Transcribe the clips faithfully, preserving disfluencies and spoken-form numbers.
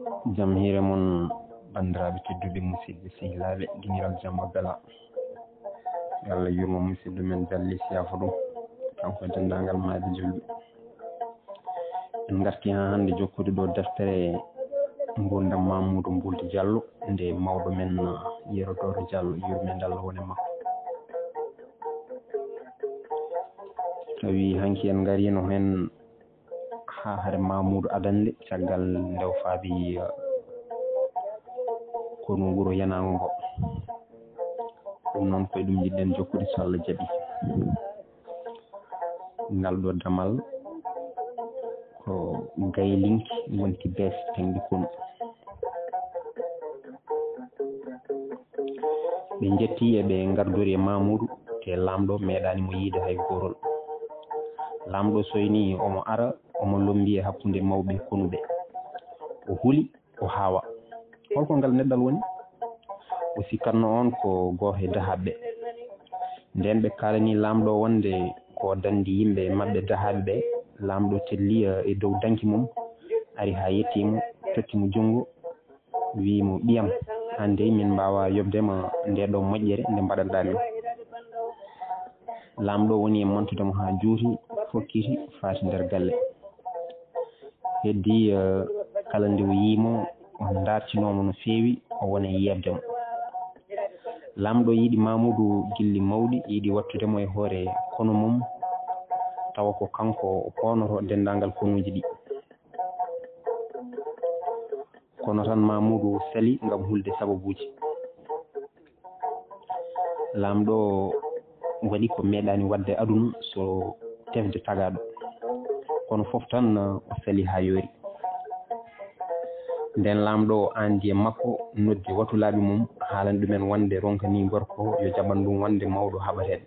Jam hiire mon, banndiraaɓe tedduɓe, musidɓe sehilaaɓe, giñiral jam o bela. Yo Allah yurmo musidɗo men Jalli, siyaafa ɗum, kanko e denndaangal maayɓe julɓe. En ngartii haa hannde jokkude ɗo deftere Nguurndam Mamoudou Boulde Diallo, nde mawɗo men Yero Doro Diallo, yurmeende Allah won e makko. Tawi hanki en ngariino heen haa hare Mamoudou adannde, caggal nde o faabi, eh, konu wuro Yanaango ngo. Ɗum noon, ko e ɗum njiɗɗen jokkude, so Allah jaɓi. Ngal ɗo damal ko gaylinki wonti bees tengɗi konu. Ɓe njetti e ɓe ngardori e Mamoudou, te laamɗo meeɗaani mo yiide hay goorol. Laamɗo soyni omo ara, omo lombi e hakkunde mawɓe konuɓe. O huli, o haawa. Holko ngal neɗɗal woni? O sikkatno on ko gooto e dahaaɓe. Nden ɓe kaalani laamɗo wonde ko dandi yimɓe maɓɓe dahaaɓe ɓe. Laamɗo telli, eh, e dow danki mum, ari haa yetti mo, totti mo junngo, wii mo, "Ɓiyam, aan dey min mbaawa yoɓde ma nde ɗo moƴƴere nde mbaɗanɗaa min." Laamɗo woni e mantude mo haa juuti, fokkiti, faati nder galle. Heddi, eh, kala nde o yii mo, o dartinoo mo no feewi, o wona e yeeɓde mo. Laamɗo yiɗi Mamoudou gilli mawɗi, yiɗi wattude mo e hoore konu mum, tawa ko kanko o poonoto denndaangal konuuji ɗi. Kono tan Mamoudou sali ngam hulde sababuuji. Laamɗo waɗi ko meeɗaani waɗde aduna so tefde tagaaɗo. Kono fof tan o sali haa yoori. Nden laamɗo o aandi e makko, noddi watulaaɓe mum, haalani ɗumen wonde ronkanii gorko yo jaɓan ɗum wonde mawɗo haɓateeɗo.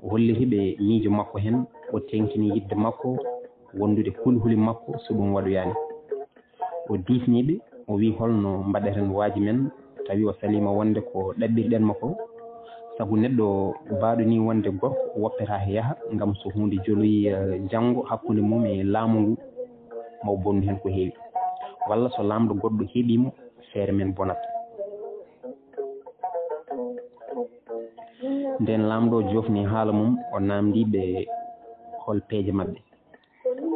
O holliti ɓe miijo makko heen, o teŋtini yiɗde makko wondude huli huli makko so ɗum waɗoyaani. O diisni ɓe, o wi'i, "Holno mbaɗeten waaji men?" Tawi o saliima wonde ko ɗaɓɓirɗen mo ko, sabu neɗɗo baaɗo ni wonde gorko woppetaake yaha, ngam so huunde joloyi, eh, janngo hakkunde mum e laamu ngu, ma o bonnu heen ko heewi. Walla so laamɗo goɗɗo heɓii mo, feere men bonat. Nden laamɗo o joofni haala mum, o naamndi ɓe hol peeje maɓɓe.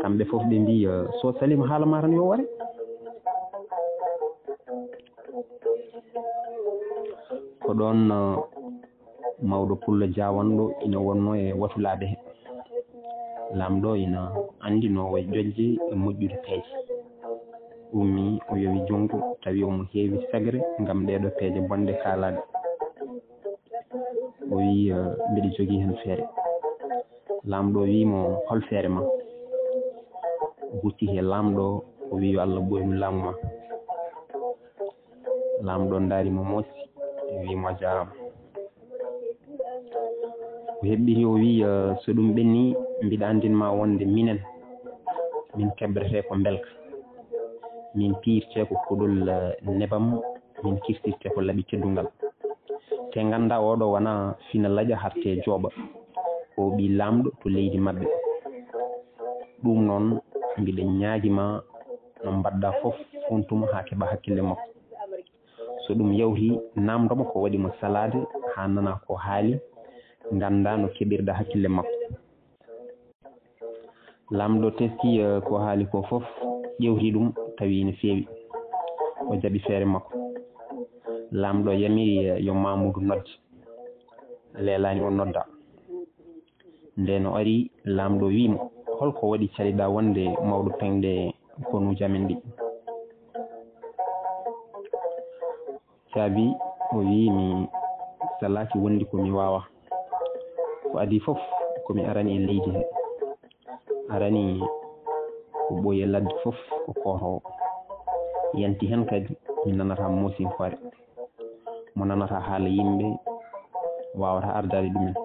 Kamɓe fof ɓe mbii, "So saliima haala ma tan yo ware." Ko ɗoon, eh, mawɗo pullo jaawanɗo ina wonnoo e watulaaɓe he. Laamɗo ina anndinoo way ƴoƴde e moƴƴude peeje. Ummi, o yowi junngo, tawi omo heewi segre ngam ɗeeɗo peeje bonɗe kaalaaɗe. O wi'i, eh, "Mbiɗa jogii heen feere." Laamɗo wi'i mo, "Hol feere ma?" O hucciti e laamɗo, o wi'i, "Yo Allah ɓooynu laamu ma." Laamɗo ndaari mo, moosi, wi'i mo, "A jaaraama." O heɓɓiti, o wi'i, "Eh, so ɗum ɓenni, mbiɗa anndin ma wonde minen, min keɓretee ko mbelka. Min piyirtee ko kuɗol, eh, nebam, min kirtirtee ko laɓi teddungal. Te ngannda oɗo wona fina laƴa harte jooɓa. Ko ɓii laamɗo to leydi maɓɓe. Ɗum noon, mbiɗa ñaagi ma no mbaɗɗa fof, fontuma haa keɓa hakkille makko. So ɗum yawti, naamndo mo ko waɗi mo salaade haa nana ko haali, ngannda no keɓirɗa hakkille makko." Laamɗo teski, eh, ko haali ko fof, ƴeewti ɗum, tawi ina feewi. O jaɓi feere makko. Laamɗo yamiri, eh, yo Mamoudou nodde. Leelaani o nodda. Nden o ari, laamɗo wi'i mo, "Holko waɗi caliɗa wonde mawɗo peŋde konuuji amen ɗi?" Caabi, o wi'i, "Mi salaaki wonde ko mi waawa. Ko adii fof, ko mi arani e leydi he. Arani ko ɓooyi e ladde fof ko kootoowo. Yanti heen kadi mi nanata moosinkoore. Mo nanata haala yimɓe waawata ardaade ɗumen."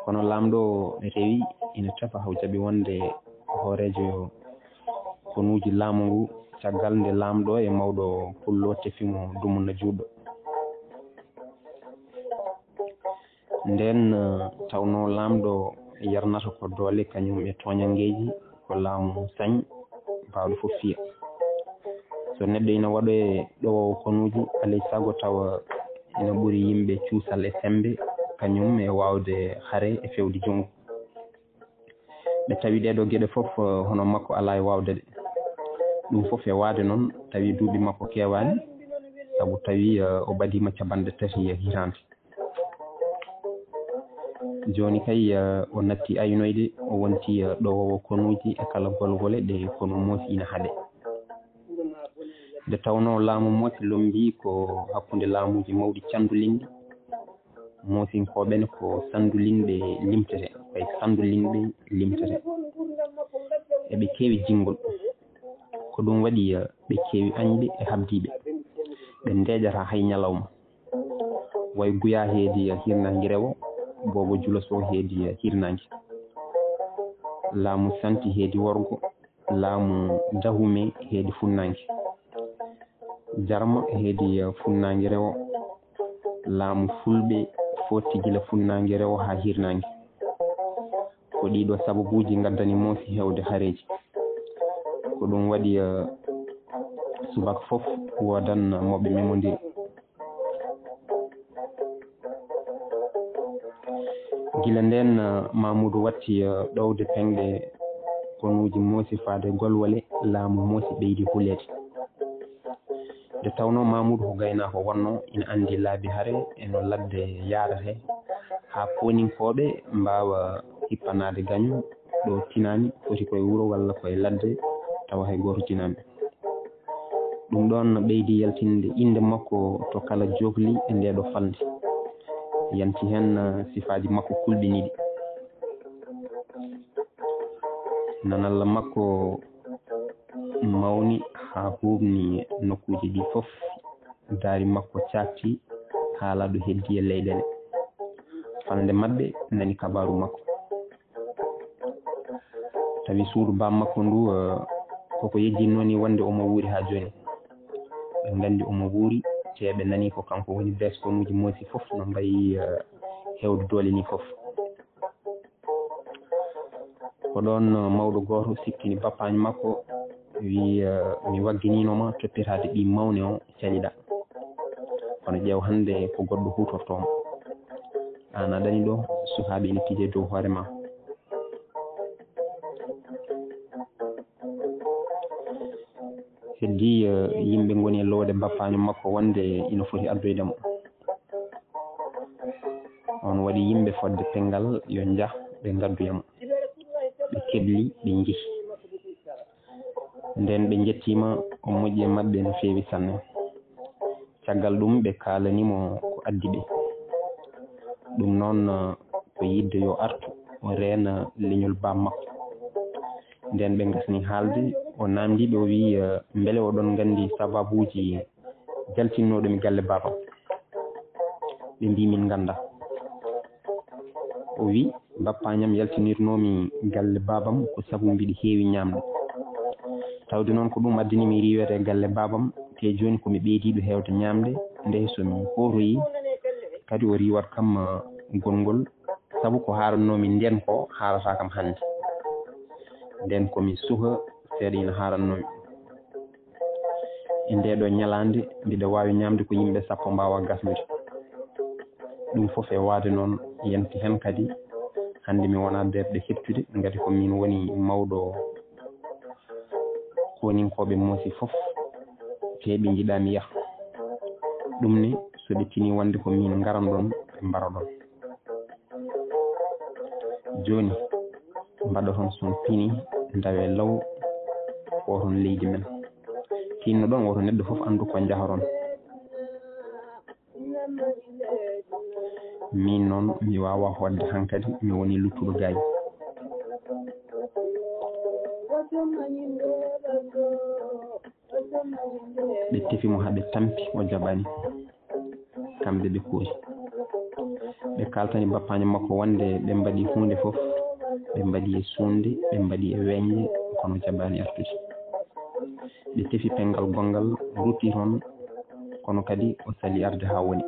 Kono laamɗo rewi ina tefa, o jaɓi wonde hooreejo konuuji laamu ngu, caggal nde laamɗo e mawɗo pullo tefi mo dumunna juuɗo. Nden, eh, tawno laamɗo yarnata ko doole kañum e tooñanngeeji, ko laamu sañ. paaɗo fof fiya. So neɗɗo ina waɗoye ɗowoowo konuuji, alay sago tawa ina ɓuri yimɓe cuusal e semmbe, kañum e waawde hare e feewde junngo. Ɓe tawi ɗee ɗoo geɗe fof, eh, hono makko alaa e waawde ɗe. Ɗum fof e waade noon, tawi duuɓi makko keewaani, sabu tawi, eh, o ɓadiima capanɗe tati e hitaande. Jooni kay, eh, o natti aynoyde, o wonti, eh, ɗowoowo konuuji e kala golgole ɗe konu Moosi ina haɗe. Nde tawnoo laamu Moosi lommbii ko hakkunde laamuuji mawɗi canndulinɗi, Moosinkooɓe ne ko sanndulinɓe limtete, koye sanndulinɓe limtete. Eɓe keewi jinngol. Ko ɗum waɗi, eh, ɓe keewi añɓe e habdiiɓe. Ɓe ndeeƴataa hay ñalawma. Way Guyaa heedi, eh, hirnaange rewo, Boobo Julos o heedi, eh, hirnaange. Laamu Santi heedi worgo, laamu Dahume heedi funnaange. Jarma heedi, eh, funnaange rewo. Laamu Fulɓe foti gila funnaange rewo haa hirnaange. Ko ɗii ɗoo sababuuji ngaddani Moosi heewde hareeji. Ko ɗum waɗi, eh, subaka fof woodan mo ɓe memondiri. Gila ndeen, eh, Mamuudu watti, eh, ɗowde peŋɗe konuuji Moosi faade golwole, laamu Moosi ɓeydi huleede. Nde tawnoo Mamuudu ko gaynaako wonnoo, ina anndi laabi hare e no ladde yaarata, haa kooninkooɓe mbaawa hippanaade gaño ɗo tinaani, foti koye wuro walla koye ladde, tawa hay gooto tinaani. Ɗum ɗoon ɓeydi yaltinde innde makko to kala jookli e ndee ɗoo falnde. Yanti heen, eh, sifaaji makko kulɓiniiɗi. Nanalla makko mawni haa huuɓni nokkuuji ɗi fof. Daari makko caakti haa laɗo heddi e leyɗeele. Falnde maɓɓe nani kabaaru makko. Tawi suudu baam makko ndu, eh, koko yejjinnoo ni wonde omo wuuri haa jooni. Ɓe nganndi omo wuuri, tee ɓe nani ko kanko woni beeskonuuji Moosi fof no mbayi, eh, heewde doole ni fof. Ko ɗoon, eh, mawɗo gooto siftini bappaaño makko, wi, eh, "Mi wagginiino ma toppitaade ɓiy mawne o caliɗaa. Kono ƴeew hannde ko goɗɗo huutortoo ma. Aan a ɗani ɗo, sukaaɓe ina pija e dow hoore ma." Heddii, eh, yimɓe ngoni e loowde bappaaño makko wonde ina foti addoyde mo. On waɗi yimɓe fodde penngal yo njah ɓe ngaddoya mo. Ɓe kebli, ɓe njehi. Nden ɓe njettiima, o moƴƴi e maɓɓe no feewi sanne. Caggal ɗum ɓe kaalani mo ko addi ɓe. Ɗum noon, eh, ko yiɗde yo artu, o reena leñol baam makko. Nden ɓe ngasni haalde, o naamndii ɓe, o wiyi, eh, "Mbele oɗon nganndi sababuuji jaltinnooɗo mi galle baabam?" Ɓe mbii, "Min nganndaa." O wi, "Bappaañam yaltinirnoomi galle baabam ko sabu mbiɗi heewi ñaamde. Tawde noon ko ɗum addani mi riiweede e galle baabam, te jooni ko mi ɓeydiiɗo heewde ñaamde, ndey so mi hootoyii, kadi o riiwat kam, ah, gonngol, sabu ko haarannoomi ndeen ko haarataa kam hannde. Ndeen ko mi suka seeɗa ina haarannoomi. E ndee ɗoo ñalaande, mbiɗa waawi ñaamde ko yimɓe sappo mbaawaa gasnude." Ɗum fof e waade noon, yanti heen kadi, hannde mi wonaa deerɗe heɓtude, ngati ko miin woni mawɗo kooninkooɓe Moosi fof, te ɓe njiɗaa mi yaha. Ɗum ne, so ɓe tinii wonde ko miin ngaranɗon, ɓe mbaroɗon. Jooni, mbaɗoton son pini, ndawee law, footon leydi men. Tinnoɗon, woto neɗɗo fof anndu ko njahoron. Miin noon, mi waawaa hoɗde hankadi, mi woni luttuɗo gaay. Ɓe tefi mo haa ɓe tampi, o jaɓaani. Kamɓe ɓe koori. Ɓe kaaltani bappaaño makko wonde ɓe mbaɗi huunde fof, ɓe mbaɗi e suunde, ɓe mbaɗi e weeñde, kono jaɓaani artude. Ɓe tefi penngal gonngal, rutti toon, kono kadi o salii arde haa woni.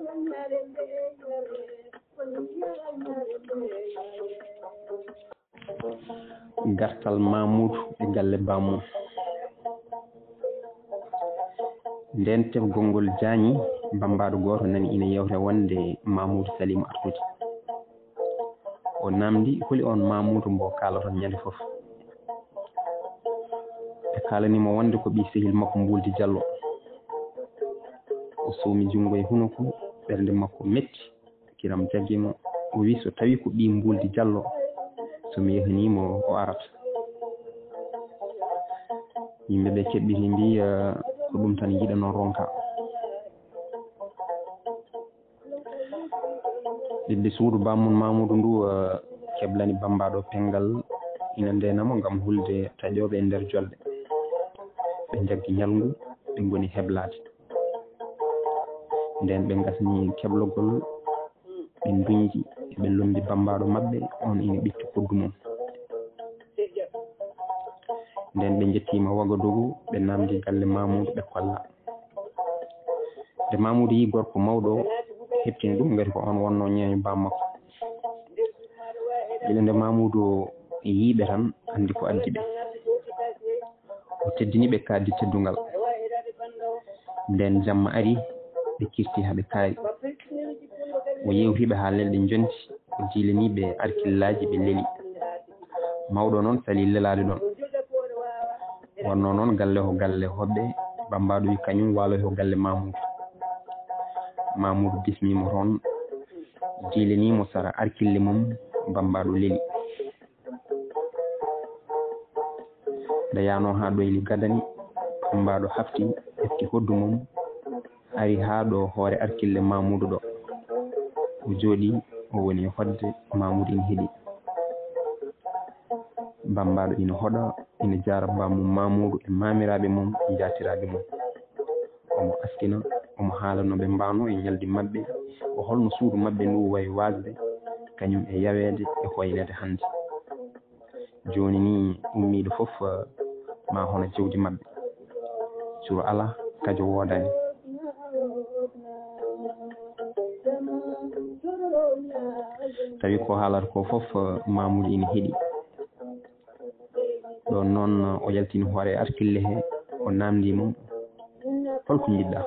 Gartal Mamuudu e galle bammum. Ndeen tefgol ngol jaañi, bammbaaɗo gooto nani ina yewta wonde Mamuudu Saliima artude. O naamndi, holi oon Mamuudu mbo kaaloton ñande fof? Ɓe kaalani mo wonde ko ɓii sehil makko Mbuuldi Jallo. O soomi junngo e hunuko, ɓernde makko metti. Kiram jaggi mo, o wi so tawi ko ɓii Mbuuldi Jallo, so mi yahanii mo o arat. Yimɓe ɓe keɓɓiti mbi, eh, ko ɗum tan yiɗanoo ronka. Ɓiɓɓe suudu bammum Mamuudu ndu, eh, keblani bammbaaɗo penngal ina ndeena mo ngam hulde taƴooɓe e nder jolɗe. Ɓe njaggi ñalngu, ɓe ngoni heblaade. Ndeen ɓe ngasni keblogol, ɓe nduñji, ɓe lommbi bammbaaɗo maɓɓe, oon ina ɓitti koddu mum. Ndeen ɓe njettiima Wagadugu, ɓe naamndi galle Mamuudu, ɓe kolla. Nde Mamuudu yii gorko mawɗo, heɓtini ɗum, ngati ko oon wonnoo ñeeño baam makko. Gila nde Mamuudu yii ɓe tan, anndi ko addi ɓe. O teddini ɓe kaaddi teddungal. Ndeen jamma ari, ɓe kirti haa ɓe kaari. O yewti ɓe haa lelɗe njonti, o diilani ɓe arkillaaji, ɓe leli. Mawɗo noon salii lelaade ɗoon. Wonnoo noon galle o galle hoɓɓe, bammbaaɗo wi kañum waaloy ko galle Mamuudu. Mamuudu bismii mo toon, diilanii mo sara arkille mum, bammbaaɗo leli. Nde yahnoo haa ɗoyli gadani, bammbaaɗo hafti, ƴefti hoddu mum, ari haa ɗo hoore arkille Mamuudu ɗo. O jooɗii, o woni e hoɗde, Mamuudu ina heɗii. Bammbaaɗo ina hoɗa, ina jaara bammum Mamuudu e maamiraaɓe mum e njaatiraaɓe mum. Omo askina, omo haala no ɓe mbaanoo e ñalɗi maɓɓe, o holno suudu maɓɓe ndu wayi waasde, kañum e yaweede e hoyneede hannde. Jooni nii ummiiɗo fof, eh, ma hono jawdi maɓɓe. Curo alaa, kajo woodaani. Tawi ko haalata ko fof, eh, Mamuudu ina heɗii. Ɗoon noon, o yaltini hoore e arkille he, o naamndii mo, "Hol ko njiɗ-ɗaa?"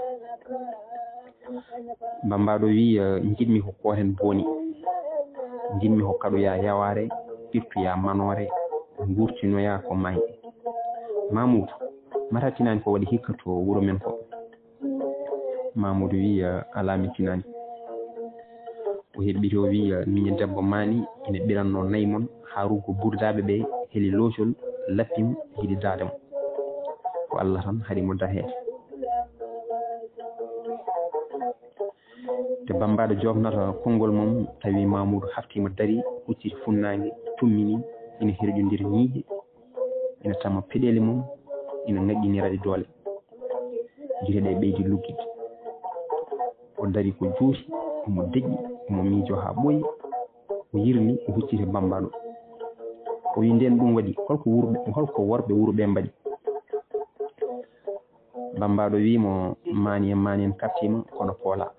Bammbaaɗo wii, "Eh, njiɗ-mi ko kooten booni. Njiɗ-mi ko kaɗoyaa yawaare, pirtoyaa manoore, nguurtinoyaa ko maayi." Mamuudu, mata tinaani ko waɗi hikka to wuro men ko? Mamuudu wii, "Eh, alaa mi tinaani." O heɓɓiti o wii, "Eh, miñi debbo maani ina ɓirannoo nayi mon haa ruggo burdaaɓe ɓe heli loocol lappi mo hiɗi daade mo. Ko Allah tan haɗi mo daheede." Nde bammbaaɗo joofnata konngol mum, tawi Mamuudu haftiima darii, hucciti funnaange, tummini, ina herƴondira ñiiƴe, ina tama peɗeeli mum, ina ngaƴƴinira ɗi doole. Gite ɗe ɓeydi luggiɗde. O darii ko juuti, omo deƴƴi, omo miijoo haa ɓooyi, o yirli, o hucciti bammbaaɗo. O wii, "Ndeen ɗum waɗi, holko wurɓe, holko worɓe wuro ɓe mbaɗi?" Bammbaaɗo wii mo, "Maani en, maani en kaɓtiima, kono poolaa."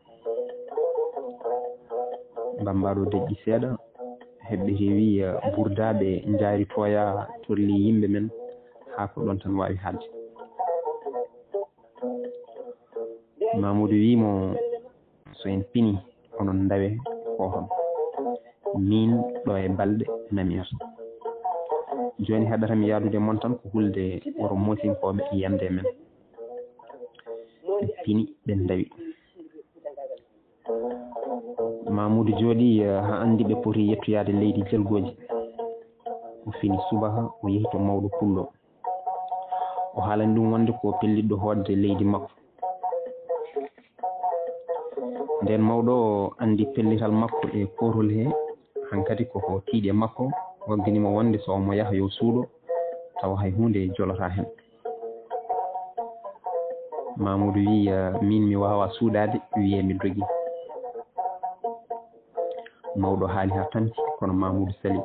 Bammbaaɗo deƴƴi seeɗa, heɓɓiti wii, "Burdaaɓe njaaritooyaa torli yimɓe men, haa ko ɗoon tan waawi haalde." Mamuudu wii mo, "So en pinii, onon ndawee kooton. Miin ɗo e balɗe namiyoto. Jooni haɗata mi yahdude mon tan ko hulde wuro Moosinkooɓe yande men." Ɓe pini, ɓe ndawi. Mamuudu jooɗii, eh, haa anndi ɓe poti yettoyaade leydi Jalgooji. O fini subaka, o yehi to mawɗo pullo. O haalani ɗum wonde ko pellitɗo hootde leydi makko. Ndeen mawɗo o anndi pellital makko e koorol he, hankadi koko tiiɗi e makko, waggini mo wonde so omo yaha yo suuɗo, tawa hay huunde jolotaa heen. Mamuudu wii, "Eh, miin mi waawaa suuɗaade, wiyee mi dogii." Mawɗo haali haa tampi, kono Mamuudu salii.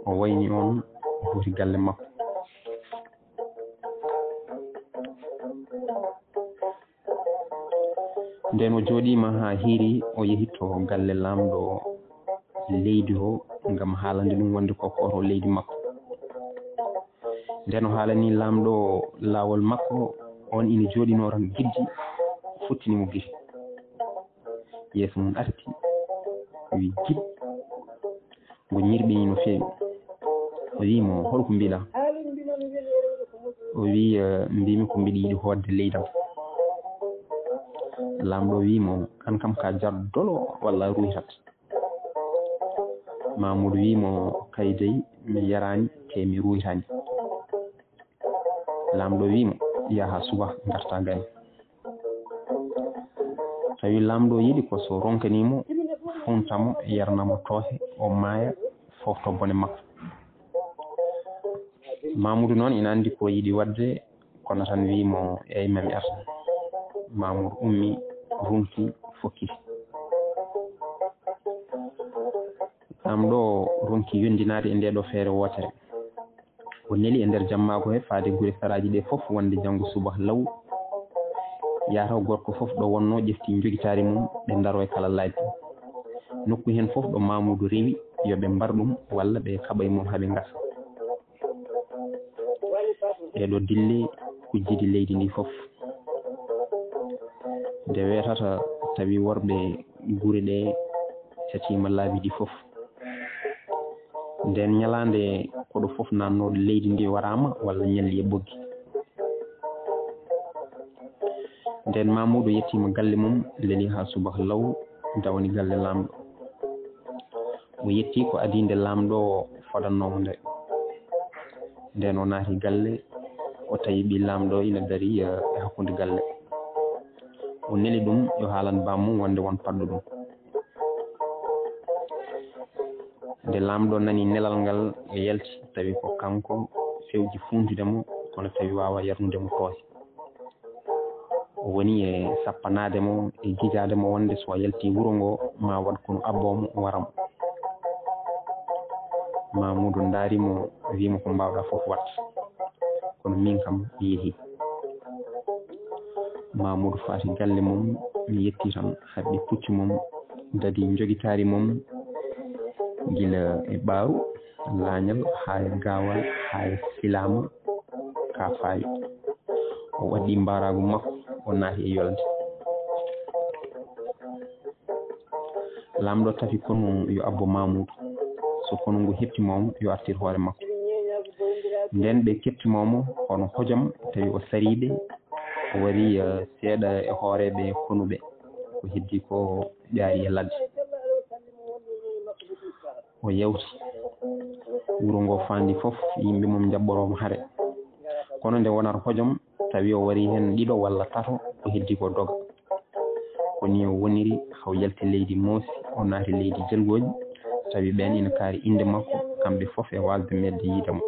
O wayni oon, o foti galle makko. Ndeen o jooɗiima haa hiiri, o yehi to galle laamɗo leydi o, ngam haalande ɗum wonde ko kooto leydi makko. Ndeen o haalani laamɗo laawol makko, On ina jooɗinoo tan giddi, fottini mo gite. Yeeso mum arti, o wi: "Gid, ngo ñirɓini no feewi." O wi mo: "Hol ko mbiɗa?" O wi: "Eh, mbimi ko mbiɗa yiɗi hootde leydam." Laamɗo wi mo: "Aan kam ka jarɗo dolo walla a ruuytat?" Mamuudu wi mo: "Kay dey, mi yaraani, te mi ruuytaani." Laamɗo wi mo: "Yaha suba, ngarta gani." Tawi laamɗo yiɗi ko so ronkani mo, funta mo, yarna mo tooke, o maaya, fofto bone makko. Mamuudu noon ina anndi ko yiɗi waɗde, kono tan wi mo: "Eey, mami arta." Mamuudu ummi, runki, fokkiti. Laamɗo ronki yondinaade e ndee ɗoo feere wootere. O neli e nder jammaago he faade gure saraaji ɗee fof, wonde janngo suba law, yahata gorko fof ɗo wonnoo, ƴefti njogitaari mum, ɓe ndaro e kala laabi. Nokku heen fof ɗo Mamuudu rewi, yo ɓe mbar ɗum walla ɓe kaɓa e mum haa ɓe ngasa. Ɗee ɗoo dille kujjidi leydi ndi fof. Nde weetata, tawi worɓe gure ɗee catiima laabi ɗi fof. Ndeen ñalaande, koɗo fof naatnooɗo leydi ndi waraama walla ñalli e ɓoggi. Ndeen Mamuudu yettiima galle mum, leli haa subaka law, dawani galle laamɗo. O yetti ko adii nde laamɗo fodannoo mo nde. Ndeen o naati galle, o tawi ɓii laamɗo ina darii, eh, e hakkunde galle. O neli ɗum yo haalan bammum wonde won paɗɗo ɗum. Nde laamɗo nani nelal ngal, o yalti, tawi ko kanko fewji fuuntude mo, kono tawi waawa yarnude mo tooke. O woni e sappanaade mo, e gijaade mo wonde so o yalti wuro ngo, ma waɗ kono abboo mo, o wara mo. Mamuudu ndaari mo, wi mo: "Ko mbaawɗaa fof waɗ, kono miin kam mi yehii." Mamuudu faati galle mum, mi yetti tan, haɓɓi puccu mum, dadi njogitaari mum, gila e ɓaaru, laañal, haa e gaawal, haa e silaama, ka faayi. O waɗi mbaaraagu makko, o naati e yolde. Laamɗo tafi konu yo abbo Mamuudu. So konu ngu heɓtiima mo, yo artir hoore makko. Ndeen ɓe keɓtiima mo, hono hojom, tawi o sariiɓe, o wari, eh, seeɗa e hooreeɓe konuɓe. Ko heddii ko ɓe ari e ladde. O yawti. Wuro ngo faandi fof, yimɓe mum njaɓɓoroo mo hare. Kono nde wonata hojom, tawi o wari heen ɗiɗo walla tato, ko heddii ko doga. Ko nii o woniri, haa o yalti leydi Moosi, o naati leydi Jelgooji, tawi ɓeen ina kaari innde makko, kamɓe fof e waasde meeɗde yiide mo.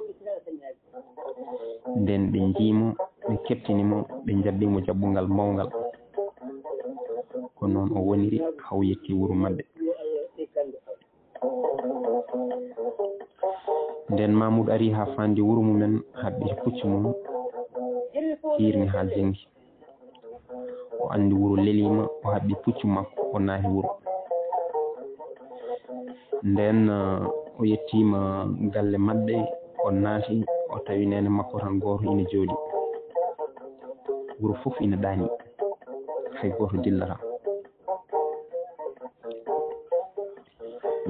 Ndeen ɓe njii mo, ɓe keɓtini mo, ɓe njaɓɓi mo jaɓɓungal mawngal. Ko noon o woniri, haa o yetti wuro maɓɓe. Ndeen Mamuudu ari haa faandi wuro mumen, haɓɓi puccu mum, hiirni haa jenngi. O anndi wuro leliima, o haɓɓi puccu makko, o naati wuro. Ndeen, eh, o yettiima galle maɓɓe, o naati, o tawi neene makko tan gooto ina jooɗii. Wuro fof ina ɗaanii, hay gooto dillataa.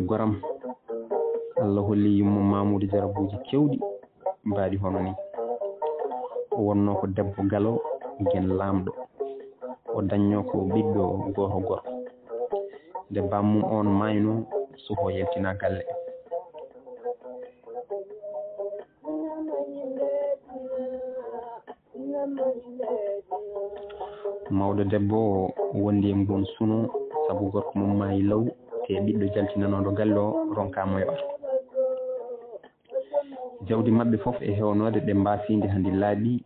Goram, Allah holli yumma Mamuudu jarabuuji keewɗi, mbaɗi hono nii. O wonnoo ko debbo galo, gen laamɗo. O dañnoo ko ɓiɗɗo gooto gorko. Nde bammum oon maaynoo, suhoo yaltinaa galle. Mawɗo debbo o wondi e nguun suno, sabu gorko mum maayi law, te ɓiɗɗo jaltinanooɗo galle o ronkaama yo artu. Jawdi maɓɓe fof e heewnoode ɓe mbaasiinde hannde laaɓi.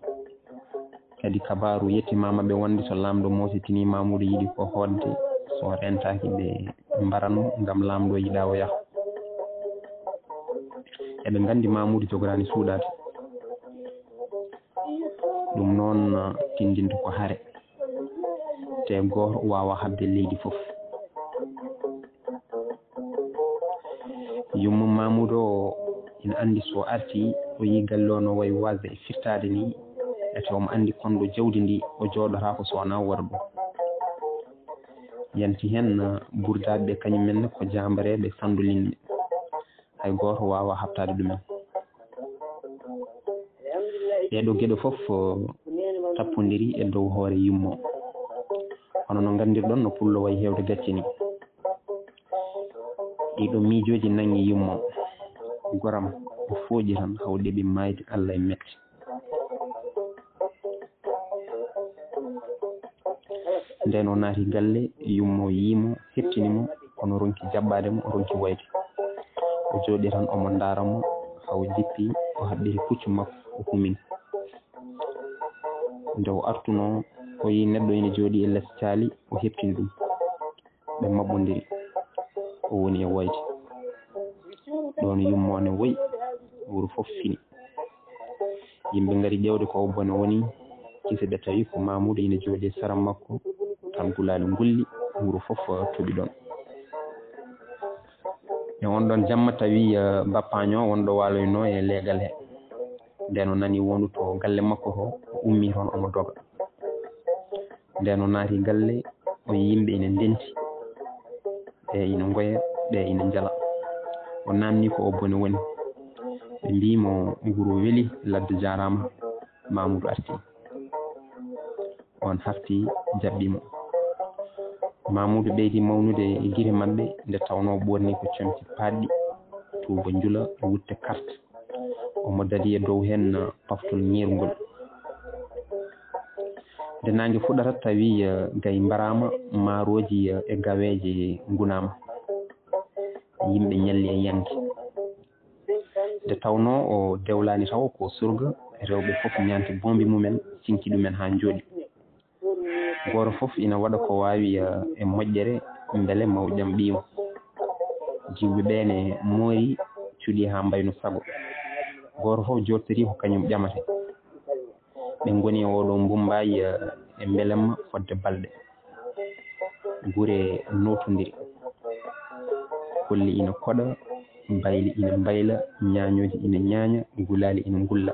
Kadi kabaaru yettimaama ɓe wonde so laamɗo moositini Mamuudu yiɗi ko hootde, so rentaaki ɓe mbaran mo ngam laamɗo yiɗaa o yaha. Eɓe nganndi Mamuudu jogoraani suuɗaade. Ɗum noon tindinta ko hare. Te gooto waawa haɓde leydi fof. Yumma Mamuudu o ina anndi so arti, o yii galle o no wayi waasde e firtaade ni, Ete omo anndi konɗo jawdi ndi o jooɗotaako so wonaa worɓe. Yanti heen, eh, burdaaɓe ɓe kañum en ne ko jaambareeɓe sanndolinɓe. Hay gooto waawaa haɓtaade ɗumen. Ɗee ɗoo geɗe fof, eh, tappondiri e dow hoore yummo. Hono no nganndirɗon no pullo wayi heewde gacce ni. Ɗii ɗoo miijooji naŋi yummo. Goram o fooƴi tan haw ɗeɓi maayde Allah e metti. Nden o naati galle, yummo yii mo, heɓtini mo, kono ronki jaɓɓaade mo, o ronki wayde. O jooɗi tan omo ndaara mo, haa o jippi, o haɓɓiri puccu makko, o humini. Nde o artunoo, o yii neɗɗo ina jooɗi e les caali, o heɓtini ɗum. Ɓe maɓɓondiri. O woni e woyde. Ɗoon yummo ne woyi, wuro fof fini. Yimɓe ngari ƴeewde ko o bone woni, kisi ɓe tawi ko Mamuudu ina jooɗi e sara makko, tan gulaali ngulli, wuro fof toɓi ɗoon. E on ɗoon jamma tawi, eh, bappaanyo wonɗo waaloynoo e leegal he. Nden o nani wondu to galle makko to, o ummi toon omo doga. Nden o naati galle, o yii yimɓe ina ndenti, ɓe ina ngoya, ɓe ina njala. O naamni ko o bone woni. Ɓe mbii mo wuro weli, ladde jaaraama, Mamuudu arti. On hafti jaɓɓi mo. Mamuudu ɓeydi mawnude e gite maɓɓe nde tawnoo ɓoorni ko comci paaɗɗi, tuuba njula, wutte kart. Omo dadi e dow heen paftol ŋeerngol. Nde naange fuɗata tawi, eh, gay mbaraama, maarooji, eh, e gaweeje ngunaama. Yimɓe ñalli e yanke. Nde tawnoo o dewlaani taw ko surga, rewɓe fof ñaanti boombi mumen, cinki ɗumen haa njooɗi. Gooto fof ina waɗa ko waawi, eh, e moƴƴere mbele maw ƴam ɓiyum. Jiwɓe ɓee ne moori cuɗi haa mbayno sago. Gooto fof jooɗtorii ko kañum ƴamata. Ɓe ngoni e oo ɗoo mbummbaay, eh, e mbelemma fodde balɗe. Gure nootondiri. Kolli ina koɗa, bayli ina mbayla, ñaañooji ina ñaaña, gulaali ina ngulla.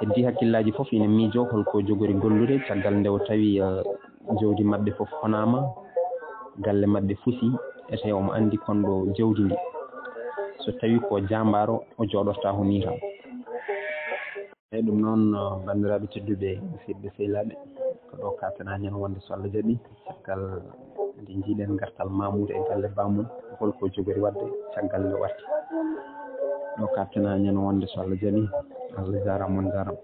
Heddii hakkillaaji fof ina miijoo hol ko jogori gollude caggal nde o tawi, eh, jawdi maɓɓe fof honaama, galle maɓɓe fusi, ete omo anndi konɗo jawdi ndi. So tawi ko jaambaaro, o jooɗortaako nii tan. Eey, ɗum noon, banndiraaɓe tedduɓe, musidɓe sehilaaɓe, ko ɗo kaaɗten haa ñande wonde so Allah jaɓi, caggal nde njiiɗen gartal Mamoudou e galle baamum, hol ko jogori waɗde caggal nde o arti. Ɗo kaaɗten haa ñande wonde so Allah jaɓi, Allah jaaraama, on jaaraama.